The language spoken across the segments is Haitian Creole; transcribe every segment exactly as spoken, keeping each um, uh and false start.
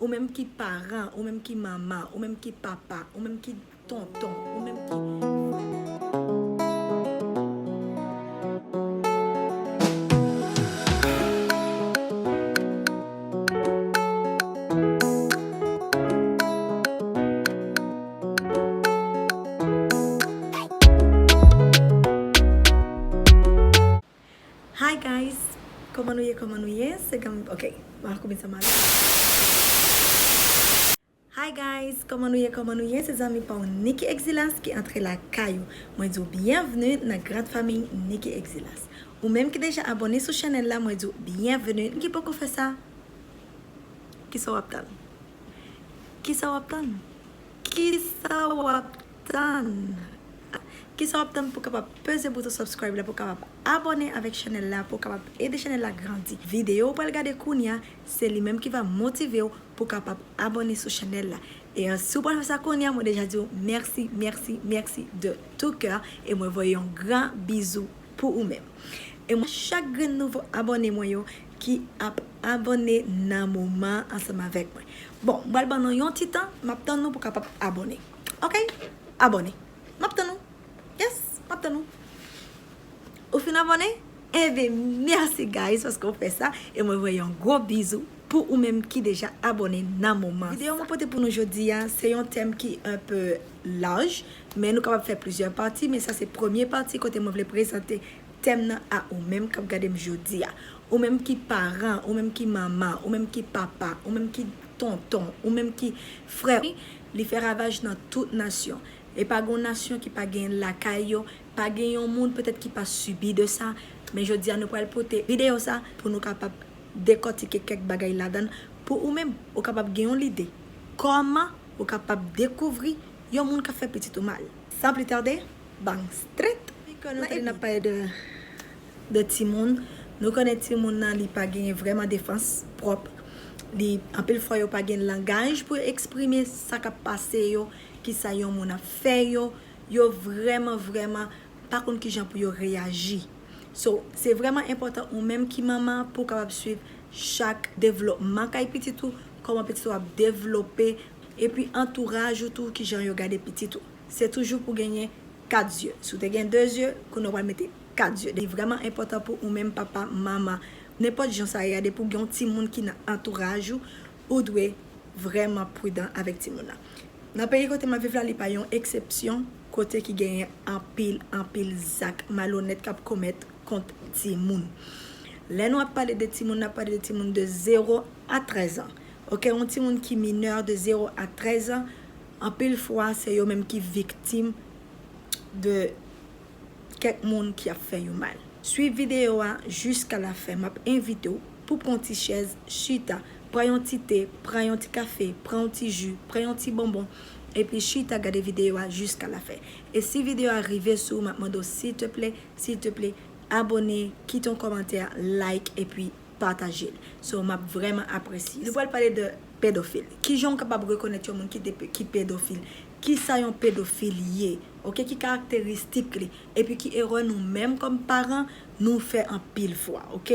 Ou menm ki paran, ou menm ki manman, ou menm ki papa, ou menm ki tonton, ou menm ki frè. Hi guys, kòman nou ye, kòman nou ye? Se Gam, ok, mwen kòmanse mal. Hi guys, kòman nou ye, kòman nou ye? Se zanmi pa w Nicky Exilas ki antre lakay ou. Mwen di w byenvni nan gran fanmi Nicky Exilas. Ou menm ki deja abòne sou chanèl la, mwen di w byenvni. Ki poko fè sa? Kisa w ap tann? Kisa w ap tann? Kisa w ap tann? Kisa w ap tann pou w kapab peze bouton subscribe la, pou w kapab abòne avèk chanèl la, pou w kapab ede chanèl la grandi? Videyo ou pral gade kounye a, se li menm ki va motive w pou w kapab abòne sou chanèl la. E si w pral fè sa kounye a, mwen deja di w mèsi, mèsi, mèsi de tout cœur. E mwen voye yon gran bizou pou ou menm. E mwen chak grenn nouvo abòne mwen yo ki ap abòne nan moman ansanm avèk mwen. Bon, m pral ban nou yon ti tan, m ap tann nou pou kapab abòne. Ok? Abòne. M ap tann nou. Yes, m ap tann nou. Ou fin abòne? Enben, mèsi guys paske w fè sa. E mwen voye yon gwo bizou pou ou menm ki deja abòne nan moman. Videyo mwen pote pou nou jodi a, se yon tèm ki un peu large, men nou kapab fè plizyè pati, men sa se premye pati kote mwen vle prezante tèm nan a ou menm k ap gade m jodi a. Ou menm ki paran, ou menm ki manman, ou menm ki papa, ou menm ki tonton, ou menm ki frè. Li fè ravaj nan tout nasyon. E pa gen yon nasyon ki pa gen lakay yo, pa gen yon moun petèt ki pa sibi de sa. Men jodi a nou pral pote videyo sa pou nou kapab dekòtike kèk bagay ladan l pou ou menm, ou kapab gen yon lide kòman ou kapab dekouvri yon moun k ap fè pitit ou mal. San pli tade, bang strèt. Nan epi n ap pale de, de timoun. Nou konnen timoun nan, li pa genyen vrèman defans pwòp. Li, anpil fwa, yo pa gen langaj pou yo eksprime sa k ap pase yo, kisa yon moun ap fè yo. Yo vrèman, vrèman pa konn kijan pou yo reyaji. So, se vrèman enpòtan ou menm ki manman pou w kapab swiv chak devlopman kay pitit ou, kòman pitit ou ap devlope, epi antouraj ou tou, kijan yo gade pitit ou. Se toujou pou genyen kat zye. Si w te gen de zye, kounye a w pral mete kat zye. Li vrèman enpòtan pou ou menm papa, manman, nenpòt jan sa ye a, depi w gen yon timoun ki nan antouraj ou, ou dwe vrèman pridan avèk timoun nan. Nan peyi kote m ap viv la, li pa yon eksepsyon, kote ki genyen anpil, anpil zak malonèt k ap komèt kont timoun. Lè nou ap pale de timoun, n ap pale de timoun de zewo a trèz an. Ok, yon timoun ki minè de zewo a trèz an, anpil fwa, se yo menm ki viktim de kèk moun ki ap fè yo mal. Swiv videyo a jiska lafen. M ap envite w pou pran yon ti chèz, chita, pran yon ti te, pran yon ti kafe, pran yon ti ji, pran yon ti bonbon, epi chita gade videyo a jiska lafen. E si videyo a rive sou ou, m ap mande w, silteplè, silteplè, abòne, kite yon kòmantè, like, epi pataje l. So, m ap vrèman apresye. Nou pral pale de pedofil. Kijan w kapab rekonèt yon moun ki, ki pedofil? Kisa yon pedofil ye? Ok, ki karakteristik li? Epi ki erè nou menm kòm paran nou fè anpil fwa, ok?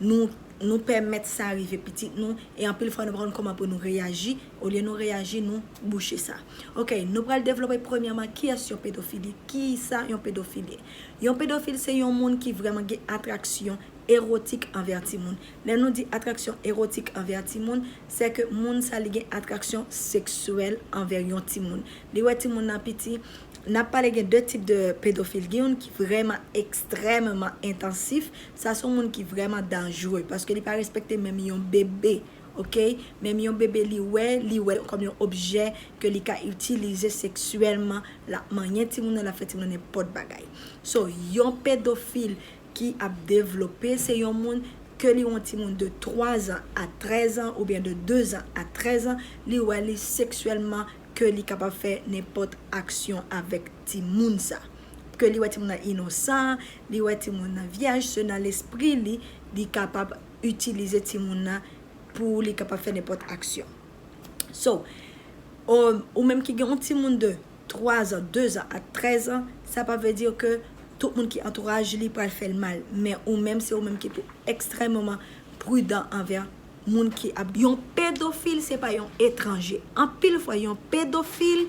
Nou, nou pèmèt sa rive pitit nou, e anpil fwa nou pa konn kòman pou nou reyaji, olye nou reyaji, nou bouche sa. Ok, nou pral devlope premyèman kiyès yon pedofil ye, kisa yon pedofil ye. Yon pedofil se yon moun ki vrèman gen atraksyon erotik anvè timoun. Lè nou di atraksyon erotik anvè timoun, se ke moun sa li gen atraksyon seksyèl anvè yon timoun. Li wè timoun nan piti, n ap pale gen de tip de pedofil. Gen youn ki vrèman ekstrèmman entansif. Sa se yon moun ki vrèman danjere paske li pa respekte menm yon bebe. Ok? Menm yon bebe li wè, li wè kòm yon objè ke li ka itilize seksyèlman. L ap manyen timoun nan, l ap fè timoun nan nenpòt bagay. So, yon pedofil ki ap devlope, se yon moun ke li yon timoun de twa zan a trèz an oubyen de de zan a trèz an, li wè li seksyèlman ke li kapab fè nenpòt aksyon avèk timoun sa. Ke li wè timoun nan inosan, li wè timoun nan vyèj, se nan lespri li, li kapab itilize timoun nan pou li kapab fè nenpòt aksyon. So, ou, ou menm ki gen yon timoun de twa zan, de zan a trèz an, sa pa vle di ke tout moun ki antouraj li pral fè l mal. Men ou menm, se ou menm ki pou ekstrèmman pridan anvè Moun ki ap yon pedofil, se pa yon etranje. Anpil fwa, yon pedofil,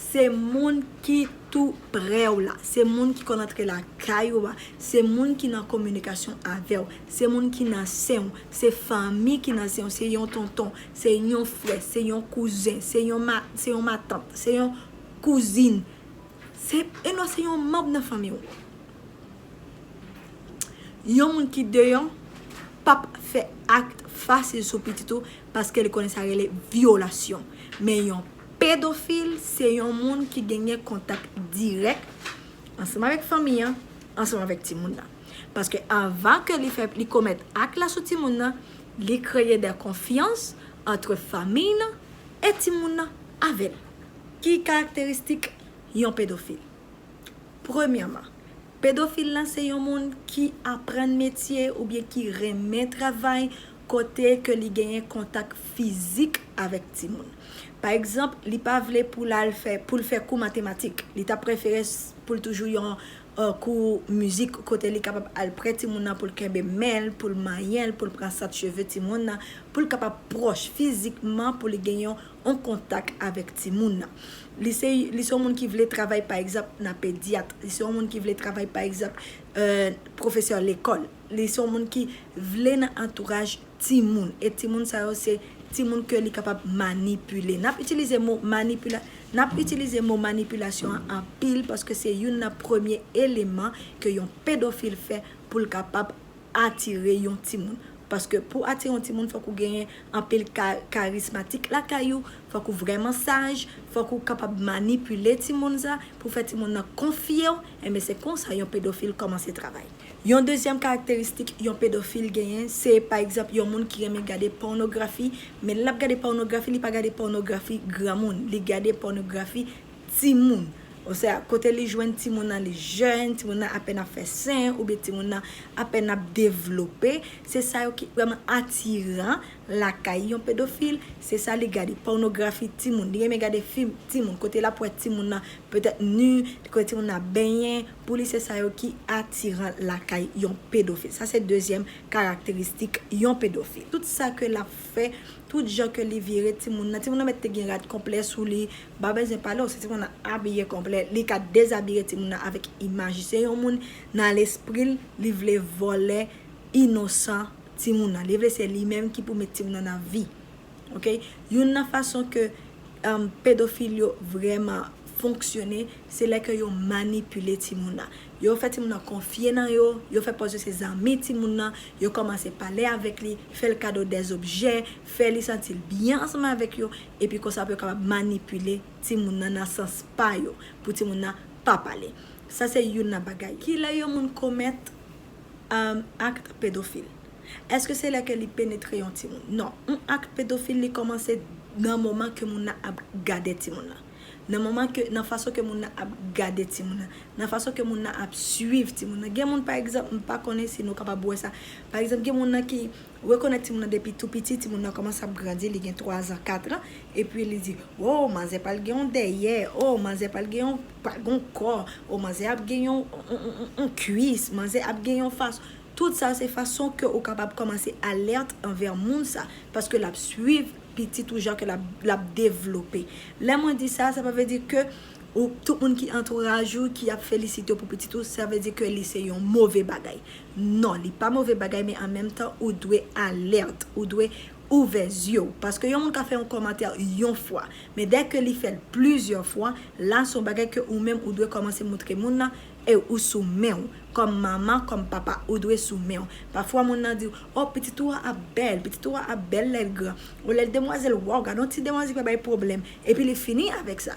se moun ki tou prè w la. Se moun ki konn antre lakay ou a. Se moun ki nan kominikasyon avè w. Se moun ki nan sen w. Se fanmi ki nan sen w. Se yon tonton, se yon frè, se yon kouzen, se yon ma, se yon matant, se yon kouzin. Se, e non, se yon manm nan fanmi w. Yon moun ki deyò p ap fè ak fasil sou pitit ou paske li konnen sa rele vyolasyon. Men yon pedofil, se yon moun ki genyen kontak dirèk ansanm avèk fanmi an, ansanm avèk timoun nan. Paske anvan ke li fè, li komèt ak la sou timoun nan, li kreye de konfyans antre fanmi nan e timoun nan avè l. Ki karakteristik yon pedofil? Premyèman, pedofil la se yon moun ki aprann metye oubyen ki renmen travay kote ke li genyen kontak fizik avèk timoun. Pa egzanp, li pa vle pou l al fè, pou l fè kou matematik. Li ta prefere s, pou l toujou yon, euh, kou mizik kote li kapab al prè timoun nan pou l kenbe men l, pou l manyen l, pou l pran sant cheve timoun nan, pou l kapab pwòch fizikman, pou li gen yon, yon kontak avèk timoun nan. Li se, li se yon moun ki vle travay, pa egzanp, nan pedyat. Li se yon moun ki vle travay, pa egzanp, euh, pwofesè lekòl. Li se yon moun ki vle nan antouraj timoun. E timoun sa yo se timoun ke li kapab manipile. N ap itilize mo manipila, n ap itilize mo manipilasyon an anpil paske se youn nan premye eleman ke yon pedofil fè pou l kapab atire yon timoun. Paske pou atire yon timoun, fòk ou genyen anpil ka, karizmatik lakay ou, fòk ou vrèman saj, fòk ou kapab manipile timoun sa pou fè timoun nan konfye w. Enben, se konsa yon pedofil kòmanse travay. Yon dezyèm karakteristik yon pedofil genyen, se, pa egzanp, yon moun ki renmen gade pònografi, men lè l ap gade pònografi, li pa gade pònografi granmoun, li gade pònografi timoun. Osea, kote li jwenn timoun nan, li jèn, timoun nan apèn ap fè sen, oubyen timoun nan apèn ap devlope. Se sa yo ki vrèman atiran lakay yon pedofil, se sa li gade, pònografi timoun. Li renmen gade fim timoun, kote l ap wè timoun nan petèt ni, kote timoun nan ap benyen. Pou li, se sa yo ki atiran lakay yon pedofil. Sa se dezyèm karakteristik yon pedofil. Tout sa ke l ap fè, tout jan ke li vire timoun nan, timoun nan mèt te gen rad konplè sou li, m pa bezwen pale w, si timoun nan abiye konplè, li ka dezabiye timoun nan avèk imaj. Se yon moun nan lespri l, li vle vòlè inosan timoun nan. Li vle se li menm ki pou met timoun nan nan vi. Ok? Youn nan fason ke, um, pedofil yo vrèman fonksyone, se lè ke yo manipile timoun nan. Yo fè timoun nan konfye nan yo, yo fè pòz yo se zanmi timoun nan, yo kòmanse pale avèk li, fè l kado dèzobjè, fè li santi l byen ansanm avèk yo, epi konsa pou yo kapab manipile timoun nan nan sans pa yo, pou timoun nan pa pale. Sa se youn nan bagay. Kilè yon moun komèt, um, akt pedofil? Èske se lè ke li penetre yon timoun? Non. Yon akt pedofil, li kòmanse nan moman ke moun nan ap gade timoun nan. Nan moman ke, nan fason ke moun nan ap gade timoun nan. Nan fason ke moun nan ap swiv timoun nan. Gen moun, pa egzanp, m pa konnen si nou kapab wè sa. Pa egzanp, gen moun nan ki rekonèt timoun nan depi tou piti, timoun nan kòmanse ap grandi, li gen twa zan, kat an, epi li di, "O, manzè pral gen yon dèyè, o, manzè pral gen yon, pral gen yon kò, o, manzè ap gen yon, yon, yon, yon, yon kwis, manzè ap gen yon fas." Tout sa se fason ke ou kapab kòmanse alèt anvè moun sa, paske l ap swiv pitit ou jan ke l ap, l ap devlope. Lè mwen di sa, sa pa vle di ke ou, tout moun ki antouraj ou, ki ap felisite w pou pitit ou, sa vle di ke li se yon move bagay. Non, li pa move bagay, men an menm tan, ou dwe alèt, ou dwe ouvè zye w. Paske yon moun ka fè yon kòmantè yon fwa, men dè ke li fè l plizyè fwa, la se yon bagay ke ou menm ou dwe kòmanse montre moun nan, e ou sou men w. Kòm manman, kòm papa, ou dwe sou men w. Pafwa moun nan di w, "O, pitit ou a ap bèl, pitit ou a ap bèl lè l gran. O, lè l demwazèl, waw, gad yon ti demwazèl ki pa bay pwoblèm." Epi li fini avèk sa.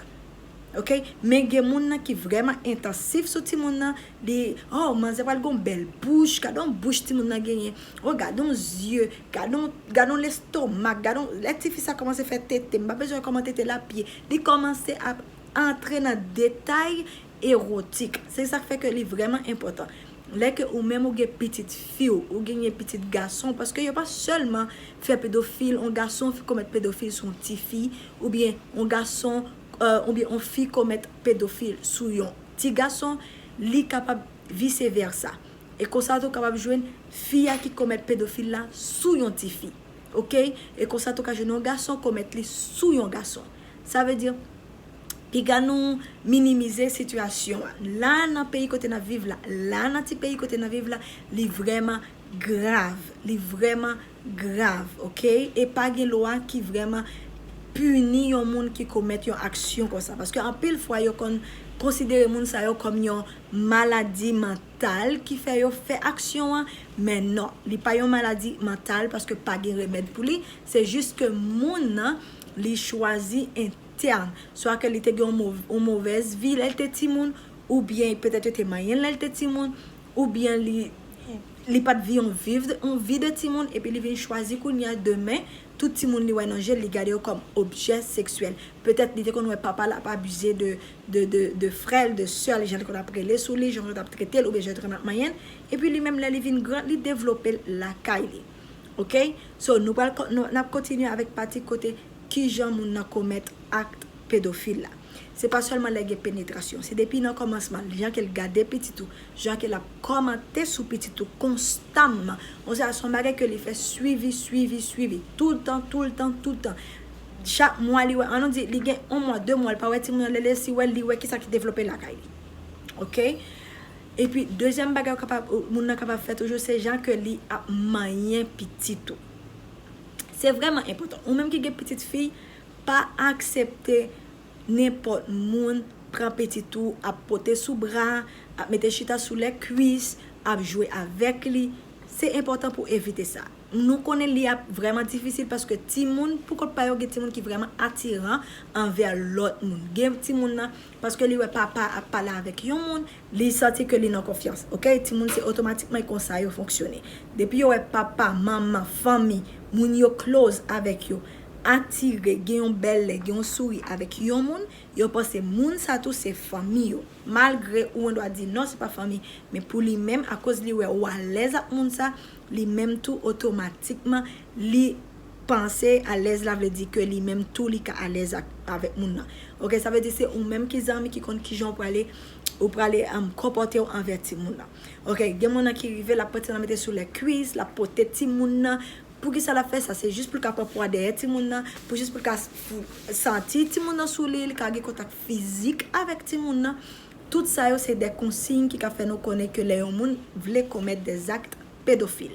Ok? Men gen moun nan ki vrèman entansif sou timoun nan. Li, "O, manzè pral gon bèl bouch, gad yon bouch timoun nan genyen. O, gad yon zye, gad yon, gad yon lestomak, gad yon," lè tifi sa kòmanse fè tete, m pa bezwen kòman tete l ap ye. Li kòmanse ap antre nan detay ewotik. Se sa k fè ke li vrèman enpòtan. Lè ke ou menm ou gen pitit fi w, ou genyen pitit gason, paske yo pa sèlman fè pedofil, yon gason komèt pedofil sou yon tifi, oubyen yon gason, euh, oubyen yon fi komèt pedofil sou yon ti gason, li kapab vise vèsa. E konsa tou kapab jwenn fi a ki komèt pedofil la sou yon tifi. Ok? E konsa tou ka jwenn yon gason, komèt li sou yon gason. Sa vle di, piga nou minimize sitiyasyon an. La nan peyi kote n ap viv la, la nan ti peyi kote n ap viv la, li vrèman grav. Li vrèman grav, ok? E pa gen lwa ki vrèman pini yon moun ki komèt yon aksyon konsa. Paske anpil fwa, yo konn konsidere moun sa yo kòm yon maladi mantal ki fè yo fè aksyon an. Men non, li pa yon maladi mantal paske pa gen remèd pou li. Se jis ke moun nan, li chwazi entèn. Swa ke li te gen yon mov-, yon movèz vi lè l te timoun, oubyen petèt yo te manyen l lè l te timoun, oubyen li, li pa t vi yon viv, yon vi de timoun, epi li vin chwazi kounye a demen, tout timoun li wè nan je l, li gade yo kòm objè seksyèl. Petèt li te konn wè papa l ap abize de, de, de, de frè l, de sè l, jan li konn ap rele sou li, jan yo t ap trete l, oubyen jan yo te konn ap manyen l. Epi li menm, lè li vin gran, li devlope l lakay li. Ok? So, nou pral kon-, nou, n ap kontinye avèk pati kote kijan moun nan komèt akt pedofil la. Se pa sèlman lè gen penetrasyon, se depi nan kòmansman, jan ke l gade pitit ou, jan ke l ap kòmante sou pitit ou konstamman. Bon, sa se yon bagay ke li fè swivi, swivi, swivi, toultan, toultan, toultan. Chak mwa li wè, an nou di, li gen yon mwa, de mwa, li pa wè timoun nan, lè, lè si wè, li wè kisa ki devlope lakay li. Ok? Epi, dezyèm bagay ou kapab, ou, moun nan kapab fè toujou, se jan ke li ap manyen pitit ou. Se vrèman enpòtan. Ou menm ki gen pitit fi, pa aksepte nenpòt moun pran pitit ou, ap pote sou bra, ap mete chita sou lè kwis, ap jwe avèk li. Se enpòtan pou evite sa. Nou konnen li ap vrèman difisil paske timoun, pou kont pa yo, gen timoun ki vrèman atiran anvè lòt moun. Gen timoun nan, paske li wè papa ap pale avèk yon moun, li santi ke li nan konfyans. Ok? Timoun se otomatikman konsa yo fonksyone. Depi yo wè papa, manman, fanmi, moun yo close avèk yo, atire, gen yon bèl lè, gen yon souri avèk yon moun, yo panse moun sa tou se fanmi yo. Malgre ou an dwa di non, se pa fanmi, men pou li menm, akoz li wè ou alèz ak moun sa, li menm tou otomatikman, li panse alèz la vle di ke li menm tou li ka alèz ak, avèk moun nan. Ok, sa vle di se ou menm ki zanmi ki konn kijan ou prale, ou prale, um, konpòte w anvè timoun nan. Ok, gen moun nan ki rive, l ap pran timoun nan mete sou lè kwis, l ap pote timoun nan. Poukisa l ap fè sa? Se jis pou l ka pran pwa dèyè timoun nan, pou jis pou l ka f-, santi timoun nan sou li, li ka gen kontak fizik avèk timoun nan. Tout sa yo se de konsiy ki ka fè nou konnen ke lè yon moun vle komèt de zakt pedofil.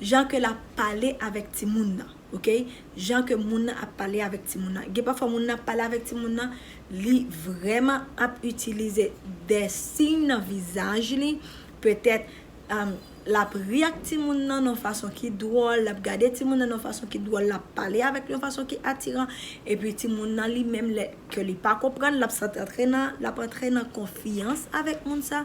Jan ke l ap pale avèk timoun nan, ok? Jan ke moun nan ap pale avèk timoun nan. Gen pafwa moun nan ap pale avèk timoun nan, li vrèman ap itilize de siy nan vizaj li, petèt, um, l ap ri ak timoun nan nan yon fason ki dwòl, l ap gade timoun nan nan yon fason ki dwòl, l ap pale avèk li yon fason ki atiran, epi timoun nan li menm, lè ke li pa konprann, l ap santi antre nan, l ap antre nan konfyans avèk moun sa.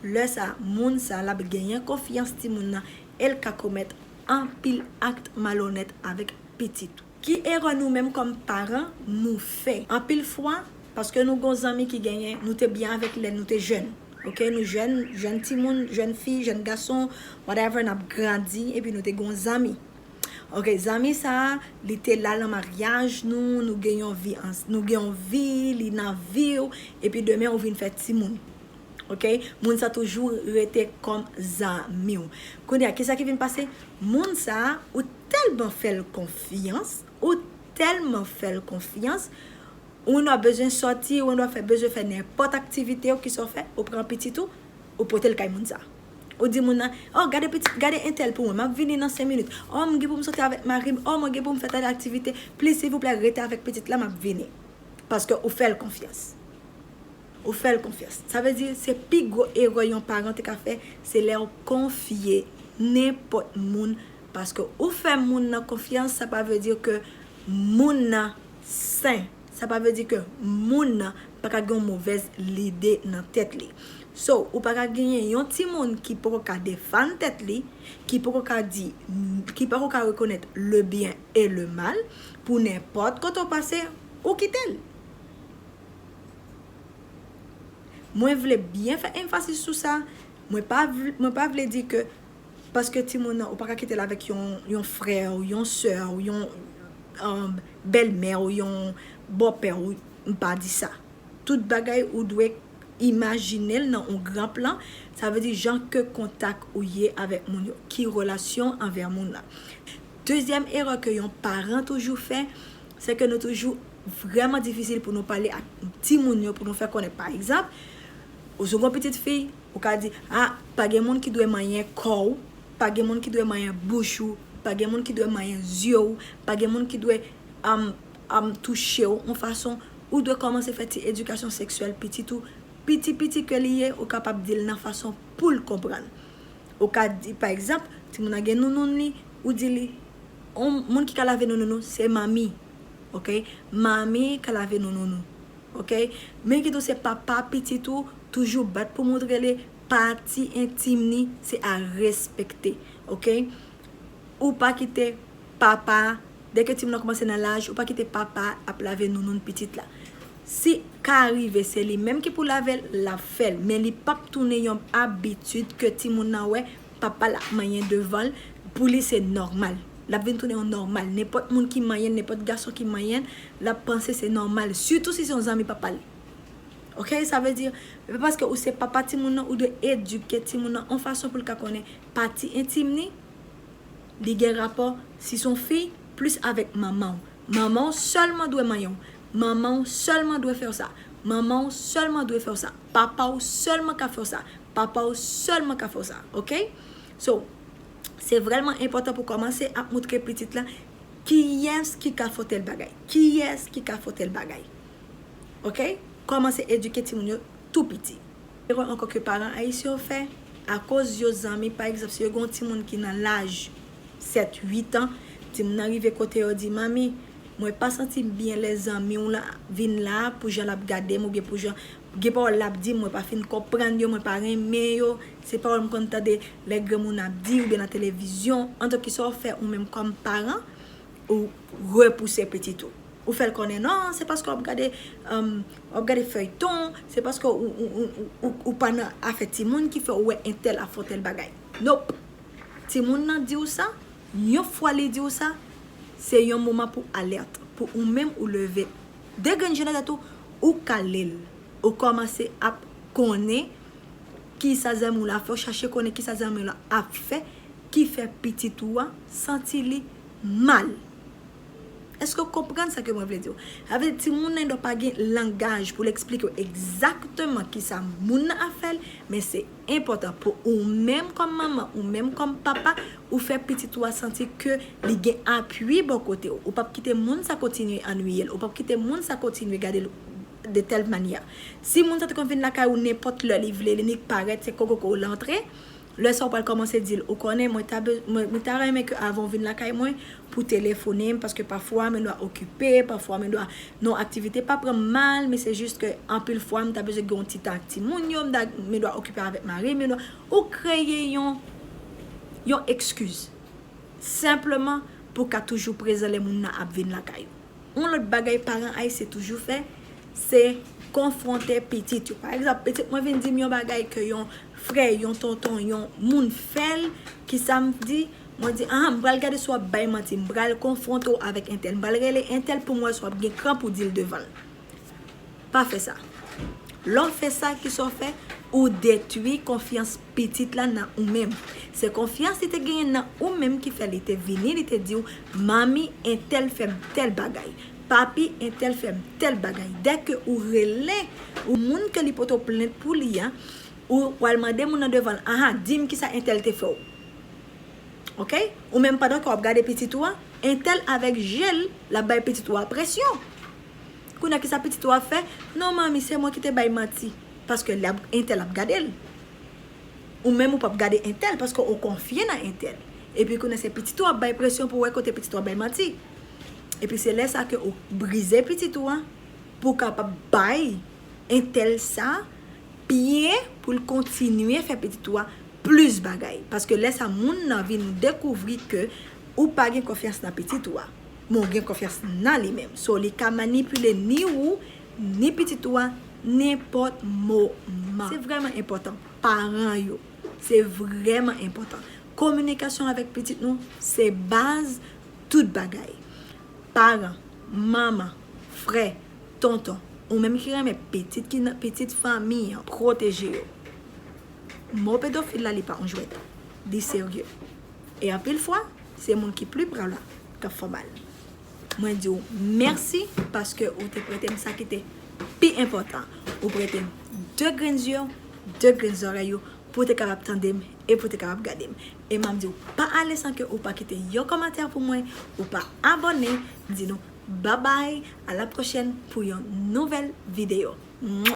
Lè sa, moun sa, l ap genyen konfyans timoun nan, e l ka komèt anpil akt malonèt avèk pitit ou. Ki erè nou menm kòm paran nou fè? Anpil fwa, paske nou gon zanmi ki genyen, nou te byen avèk lè nou te jèn. Ok, nou jèn, jèn timoun, jèn fi, jèn gason, whatever, n ap grandi, epi nou te gon zanmi. Ok, zanmi sa, li te la nan maryaj nou, nou gen yon vi ans-, nou gen yon vi, li nan vi w, epi demen ou vin fè timoun. Ok? Moun sa toujou rete kòm zanmi w. Kounye a, kisa ki vin pase? Moun sa, ou tèlman fè l konfyans, ou tèlman fè l konfyans, ou nan bezwen sòti, ou nan fè, bezwen fè nenpòt aktivite, ou kisa w fè, ou pran pitit ou, ou pote l kay moun sa. Ou di moun nan, "Oh, gade pitit, gade entèl pou mwen, m ap vini nan senk minit. Oh, m gen pou m sòti avèk mari m. Oh, mwen gen pou m fè tèl aktivite. Plis, silvouplè, rete avèk pitit la, m ap vini." Paske ou fè l konfyans. Ou fè l konfyans. Sa vle di, se pi gwo erè yon paran te ka fè, se lè w konfye nenpòt moun. Paske ou fè moun nan konfyans, sa pa vle di ke moun nan sen. Sa pa vle di ke moun nan pa ka gen yon movèz lide nan tèt li. So, ou pa ka genyen yon timoun ki poko ka defann tèt li, ki poko ka di, ki poko ka rekonèt le bien et le mal, pou nenpòt kote w pase, ou kite l. Mwen vle byen fè enfasis sou sa. Mwen pa vle, mwen pa vle di ke paske timoun nan, ou pa ka kite l avèk yon, yon frè w, yon sè w, yon, um, bèlmè w, yon bòpè w, m pa di sa. Tout bagay ou dwe imajine l nan yon gran plan. Sa vle di jan ke kontak ou ye avèk moun yo, ki relasyon anvè moun nan. Dezyèm erè ke yon paran toujou fè, se ke nou toujou vrèman difisil pou nou pale ak timoun yo, pou nou fè konnen. Pa egzanp, ou si w gen yon pitit fi, ou ka di, a, pa gen moun ki dwe manyen kò w, pa gen moun ki dwe manyen bouch ou, pa gen moun ki dwe manyen zye w, pa gen moun ki dwe um, um, touche w yon fason, ou dwe kòmanse fè ti edikasyon seksyèl pitit ou, piti piti ke li ye, ou kapab di l nan fason pou l konprann. Ou ka di, pa egzanp, timoun nan gen nounoun li, ou di li, yon moun ki ka lave nounoun ou, se manmi. Oke? Manmi ka lave nounoun ou. Oke? Men ki tou se papa pitit ou, toujou bat pou montre li pati entim ni, se a respekte. Oke? Ou pa kite papa, dèke timoun nan kòmanse nan laj, ou pa kite papa ap lave nounoun pitit la. Si ka rive se li menm ki pou lave l, l ap fè l, men li p ap tounen yon abitid ke timoun nan wè papa l ap manyen devan l, pou li se nòmal. L ap vin tounen yon nòmal. Nenpòt moun ki manyen l, nenpòt gason ki manyen l, l ap panse se nòmal. Sitou si se yon zanmi papa l. Oke, sa vle di, se pa paske ou se papa timoun nan, ou dwe edike timoun nan yon fason pou l ka konnen pati entim ni, li gen rapò, si se yon fi, plis avèk manman w. Manman w sèlman dwe manyen w. Manman w sèlman dwe fè w sa. Manman w sèlman dwe fè w sa. Papa w sèlman ka fè w sa. Papa w sèlman ka fè w sa. Oke? So, se vrèman enpòtan pou kòmanse ap moutre pitit la kiyès ki ka fè tèl bagay. Kiyès ki ka fè tèl bagay. Oke? Kòmanse edike timoun yo tou piti. Erè ankò ke paran ayisyen yo fè, akoz yo zanmi, pa egzanp, si yo gen yon timoun ki nan laj sèt, uit an, timoun nan rive kote yo di, manmi, mwen pa santi m byen lè zanmi w la vin la, pou jan l ap gade m, oubyen pou jan, gen pawòl l ap di m, mwen pa fin konprann yo, mwen pa renmen yo, se pawòl m konn tande lè granmoun ap di, oubyen nan televizyon, anto ki sa w fè ou menm kòm paran, ou repouse pitit ou. Ou fè l konnen, non, se paske w ap gade, um, w ap gade feyton, se paske ou, ou, ou, ou, ou, ou pa nan afè timoun ki fè ou wè entèl ap fè tèl bagay. Nope. Timoun nan di w sa, yon fwa li di w sa, se yon moman pou alèt, pou ou menm ou leve. Degrenn je nan tèt ou, ou kale l. Ou kòmanse ap konnen kisa zanmi w la fè, ou chache konnen kisa zanmi w la ap fè, ki fè pitit ou a santi li mal. Èske w konprann sa ke mwen vle di w? Sa vle di timoun nan dwe pa gen langaj pou l eksplike w egzakteman kisa moun nan ap fè l, men se enpòtan pou ou menm kòm manman, ou menm kòm papa, ou fè pitit ou a santi ke li gen apui bò kote w. Ou p ap kite moun sa kontinye annuiye l. Ou p ap kite moun sa kontinye gade l de tèl manyè. Si moun sa te konn vin lakay ou nenpòt lè li vle, li nik parèt, se kokoko l antre, lè sa w pral kòmanse di l, ou konnen, mwen ta be-, mwen, mwen ta renmen ke avan w vin lakay mwen, pou telefone m, paske pafwa mwen dwa okipe, pafwa mwen dwa nan aktivite, pa pran m mal, men se jis ke anpil fwa m ta bezwen gen yon ti tan ak timoun yo, m ta, mwen dwa okipe avèk mari m, mwen dwa, ou kreye yon, yon ekskiz. Senpleman pou ka toujou prezan lè moun nan ap vin lakay ou. Yon lòt bagay paran ayisyen toujou fè, se konfwonte pitit yo. Pa egzanp, pitit mwen vin di m yon bagay ke yon frè, yon tonton, yon moun fè l, kisa m di? Mwen di, ah, m pral gade si w ap bay manti, m pral konfwonte w avèk entèl, m pral rele entèl pou m wè si w ap gen kran pou di l devan l. Pa fè sa. Lè w fè sa, kisa w fè? Ou detwi konfyans pitit la nan ou menm. Se konfyans li te genyen nan ou menm ki fè li te vini, li te di w, manmi, entèl fè m tèl bagay. Papi, entèl fè m tèl bagay. Dèke ou rele, ou moun ke li pote w plent pou li a, ou pral mande moun nan devan l, aha, di m kisa entèl te fè w. Oke? Ou menm pandan ke w ap gade pitit ou a, entèl avèk je l, l ap bay pitit ou a presyon. Kounye a kisa pitit ou a ap fè? Non, manmi, se mwen ki te bay manti. Paske l ap, entèl ap gade l. Ou menm ou p ap gade entèl paske ou konfye nan entèl. Epi kounye a se pitit ou ap bay presyon pou wè kote pitit ou ap bay manti. Epi se lè sa ke ou brize pitit ou a pou w kapab bay entèl sa pye pou l kontinye fè pitit ou a plis bagay. Paske lè sa moun nan vin dekouvri ke ou pa gen konfyans nan pitit ou a, men w gen konfyans nan li menm. So, li ka manipile ni ou, ni pitit ou a, nenpòt moman. Se vrèman enpòtan. Paran yo, se vrèman enpòtan. Kominikasyon avèk pitit nou, se baz tout bagay. Paran, manman, frè, tonton, ou menm ki renmen pitit ki nan, pitit fanmi an, pwoteje yo. Mo pedofil la, li pa yon jwèt. Li serye. E anpil fwa, se moun ki pli pre w la k ap fè w mal. Mwen di w mèsi paske ou te prete m sa ki te pi enpòtan. Ou prete m de grenn zye w, de grenn zòrèy ou, pou w te kapab tande m e pou w te kapab gade m. E m ap di w pa ale san ke ou pa kite yon kòmantè pou mwen, ou pa abòne, di nou babay, a la pwochèn pou yon nouvèl videyo. Mwa!